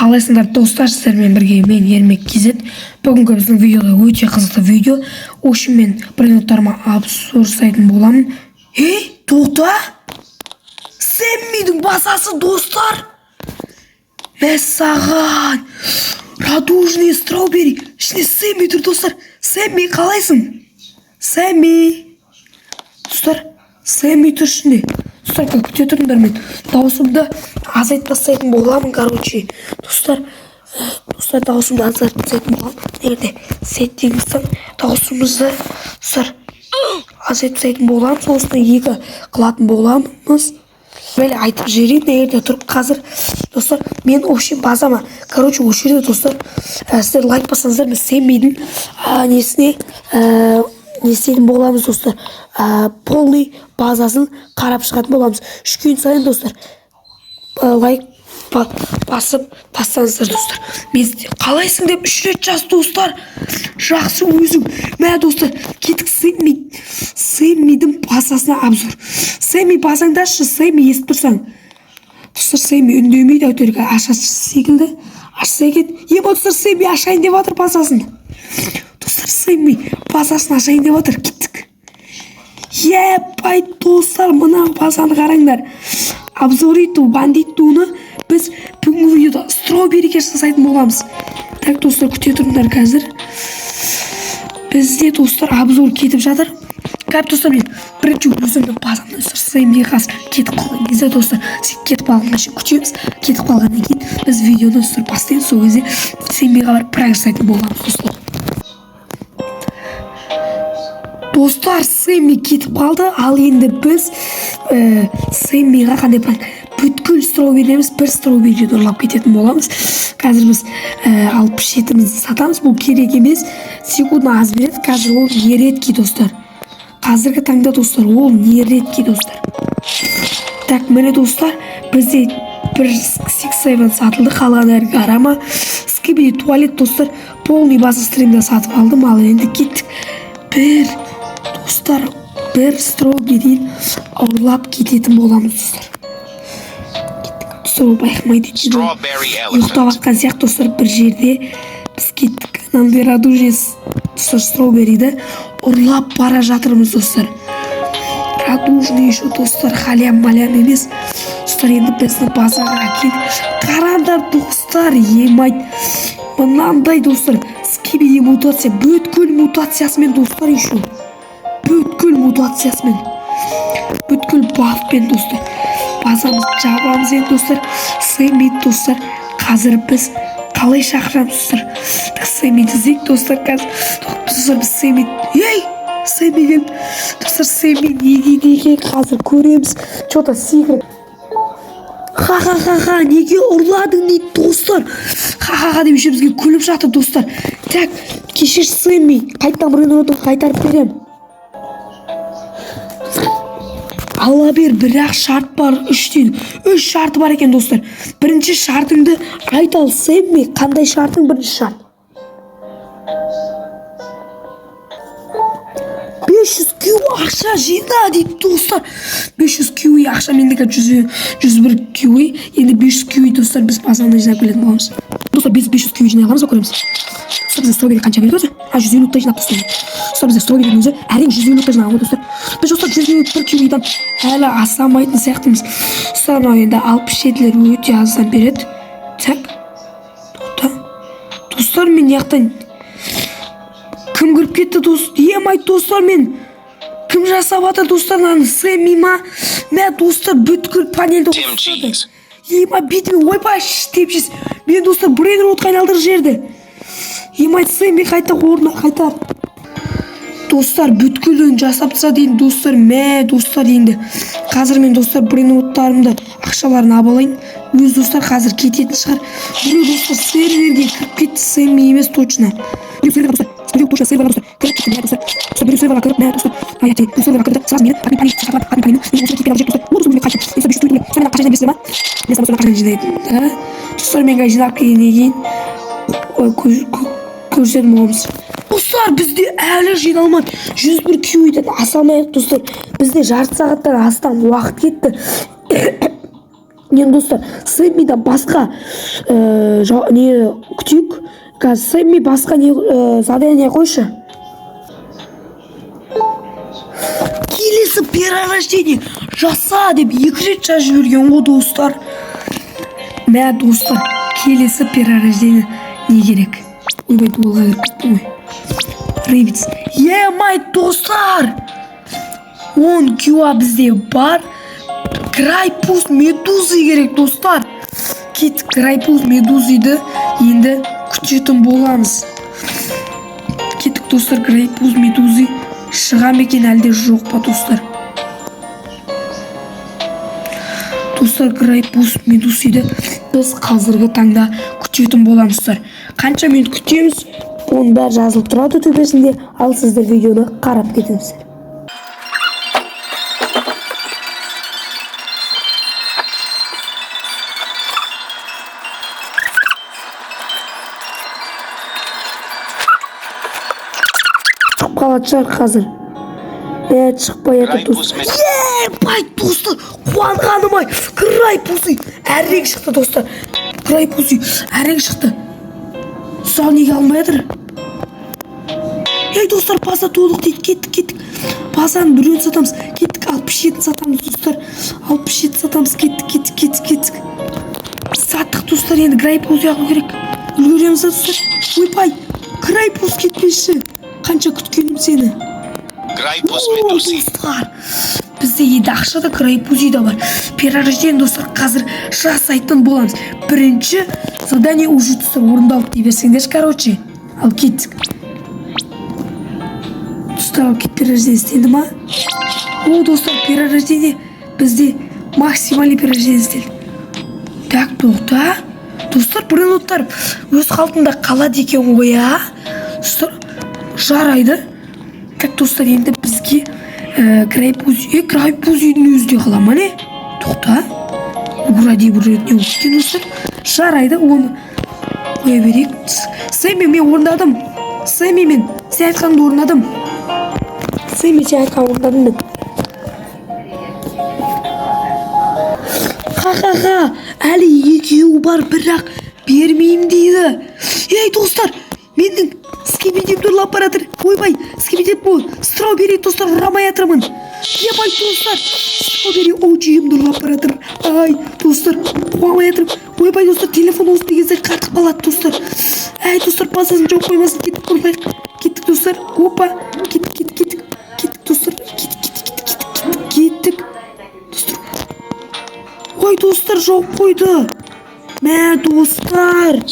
Қалайсыңдар, достар? Сіздермен бірге мен, Ермек KZ. Бүгінгі біздің видеода өте қызықты видео. В общем, мен брейнроттарыма обзор жасайтын боламын. Ей, тоқта! Сэммидің базасы, достар! Мәссаған! Радужный стrawberry. Ішінде Сэмми тұр, достар. Сэмми, қалайсың? Сэмми. Достар, Сэмми тұр ішінде. Достар, күте тұрыңдар, мен дауысымды азайтып тастайтын боламын, короче. Достар, достар, дауысымды азайтып тастайтын боламын. Егер де сеттингстен дауысымызды, достар, азайтып тастайтын боламын, сосын екі қылатын боламыз. Бәле, айтып жіберейін, мына жерде тұрып қазір, достар, мен вообще базама, короче, осы жерде, достар, сіздер лайк бассаңыздар, біз Сэммидің несіне не істейтін боламыз, достар, полный базасын қарап шығатын боламыз. 3 күн сайын, достар, лайк басып тастаңыздар, достар. Мен қалайсың деп үш рет жаз, достар. Жақсы өзің. Мә, достар, кеттік Сэмми, Сэммидің базасына обзор. Сэмми, базаңдашы, Сэмми, естіп тұрсаң. Достар, Сэмми үндемейді, әйтеуір ашасы секілді. Ашса екен. Ема, достар, Сэмми ашайын деп жатыр базасын. Достар, Сэмми базасын ашайын деп жатыр. Кеттік. Ебай, достар, мына базаны қараңдар. Обзор ету бандитуны біз бүгінгі видеода строберриге жасайтын боламыз. Так, достар, күте тұрыңдар қазір. Бізде, достар, обзор кетіп жатыр. Кәп, достар, мен бірінші өзімнің базамды, достар, Сэмми қазір кетіп қалған кезде, достар, сен кетіп қалғанға шейін күтеміз. Кетіп қалғаннан кейін біз видеоны, достар, бастаймыз. Сол кезде Сэммиға барып пранк жасайтын боламыз, достар. Достар, Сэмми кетіп қалды. Ал енді біз Сэммиға қандай пранк? Бүткіл строберриіміз, бір строберриді ұрлап кететін боламыз. Қазір біз 67-мізді сатамыз. Бұл керек емес. Секундына аз береді. Қазір ол не редкий, достар. Қазіргі таңда, достар, ол не редкий, достар. Так, міне, достар, бізде бір Six Seven сатылды, қалғандары гарама. Скибиди туалет, достар, полный база стримда сатып алдым. Ал енді кеттік. Бір, достар, бір строберрин ұрлап кететін боламыз, достар. Кеттік, достар, ол байқамайды екен. Strawberry Ұйықтап elephant. жатқан сияқты, достар, бір жерде. Біз кеттік. Мынандай радужный, достар, строберриді ұрлап бара жатырмыз, достар. Радужный еще, достар, халям малям емес. Достар, енді біздің базаға әкеліп қараңдар, достар, емайт, мынандай, достар, скибиди мутация, бүткіл мутациясымен, достар, еще бүткіл мутациясымен, бүткіл бафпен, достар. Базамызды жабамыз енді, достар. Сэмми, достар, қазір біз қалай шақырамыз, достар? Так, Сэммиді іздейік, достар, қазір. Достар, біз Сэмми, ей, Сэмми келді, достар. Сэмми не дейді екен, қазір көреміз. Че то секіріп, ха ха ха ха, неге ұрладың дейді, достар. Ха ха ха деп еще бізге күліп жатыр, достар. Так, кешірші, Сэмми, қайтадан брейнротын қайтарып беремін. Ала бер, бірақ шарт бар, үш дейді. Үш шарты бар екен, достар. Бірінші шартыңды айт ал, Сэмми, қандай шартың, бірінші шарт? 500 кю ақша жина дейді, достар. 500 кюи ақша. Мендікі 101 кюи. Енді 500 кюи, достар, біз базардан жинап келетін боламыз. Достар, біз 500 кюи жинай аламыз ба, көреміз. Достар, бізде строберри қанша берді өзі? А, 150-тай жинап, достар. Достар, бізде строберридің өзі әрең 150-тай жинаған ғой, достар. Біз, достар, 151 кюидан әлі аса алмайтын сияқтымыз. Достар, мынау енді 67-лер өте аздан береді. Так, тоқта, достар, мен мына жақтан кім кіріп кетті, дос? Емай, достар, мен кім жасап жатыр, достар, мынаны? Сэмми ма? Мә, достар, бүткіл панельді Tim қосып. Cheese. Ема, бетіме, ойбай, деп жес. Мен, достар, брейнротқа айналдырып жіберді. Емай, Сэмми, қайта орнына қайтар. Достар, бүткілін жасап тастады енді, достар. Мә, достар, енді қазір мен, достар, брейнроттарымды, ақшаларын алып алайын. Өз, достар, қазір кететін шығар. Біреу, достар, серверге кіріп кетті, Сэмми емес точно. Біреу серверге, достар, біреу точно серверге, достар, кіріп кетті. Мә, достар, достар, біреу серверге кіріп, мә, достар, ай, әттең, біреу серверге кірді. Сразу мені админ панель шақырып, админ панельді мен осылай кеткен алып, достар. Ол, достар, қайтты. Енді 500 төлейді. Достар, мен қанша жинаймын, білесіздер ма? Мен достар, қанша жинайтынымды, достар, мен қазір жинап келгеннен кейін көрсететін боламыз. Достар, бізде әлі жиналмады, 101 кюиден аса алмайық, достар. Бізде жарты сағаттан астам уақыт кетті. Енді, достар, Сэммидан басқа не күтейік. Қазір Сэмми басқа не задание қойшы. Келесі перерождение жаса деп екі рет жазып жіберген ғой, достар. Мә, достар, келесі перерождение не керек? Ойбай, дуалға кіріп кеттім ғой. Рэббитс. Е-май, достар, 10 кюа бізде бар. Грайпус медузы керек, достар. Кеттік, Грайпус медузыды енді күтетін боламыз. Кеттік, достар. Грайпус медузы шыға ма екен, әлде жоқ па, достар? Достар, Грайпус медузыды біз қазіргі таңда күтетін боламыз. Достар, қанша минут күтеміз, оның бәрі жазылып тұрады төбесінде. Ал сіздер видеоны қарап кетіңіздер. Шығып қалатын шығар қазір. Шықпай жатыр. Грайпус Достар, ебай, достар, қуанғаным ай! Грайпусы әрірек шықты, достар. Грайпусы әрірек шықты. Сал, неге алмай жатыр? Ей, достар, база толық дейді. Кеттік, кеттік, базаның біреуін сатамыз. Кеттік, 67-ні сатамыз, достар, 67 сатамыз. Кеттік, кеттік, кеттік, кеттік. Саттық, достар. Енді грайпуз алу керек. Үлгереміз ба, достар? Ойбай, грайпуз, кетпеші! Қанша күткенім сені. Грайпус О, Медузи. Достар, бізде енді ақша да, грайпузи да бар. Перерождение, достар, қазір жасайтын боламыз. Бірінші задание уже, достар, орындалды дей берсеңдерші. Короче, ал кеттік, достар, ал кет. Перерождение істелді ма? О, достар, перерождение бізде, максимальный перерождение істелді. Так, тоқта, достар, брейнроттар өз қалпында қалады екен ғой, а? Достар, жарайды. Так, достар, енді бізге грайпуз, грайпузидің өзі де қала ма, не? Тоқта, вроде бір рет не болып кеткен, достар. Жарайды, оны қоя берейік. Сэмми, мен орындадым. Сэмми, мен сен айтқаныңды орындадым. Сэмми, сен айтқаныңды орындадым мен. Ха-ха-ха, әлі екеуі бар, бірақ бермеймін дейді. Ей, достар, менің скибидим ұрлап бара жатыр. Ойбай, скибидим бұл стробери, достар, ұрамай жатырмын. Ебай, достар, стробери оджиімді ұрлап бара жатыр. Ай, достар, қуамай жатырмын. Ойбай, достар, телефон осы деген сәт қатып қалады, достар. Әй, достар, базасын жауып қоймасын. Кеттік, ұрлайық. Кеттік, достар. Опа, кеттік, кеттік, кеттік, кеттік, достар, кеттік, кеттік, кеттік, кеттік, кеттік, достар. Ой, достар, жауып қойды. Мә, достар.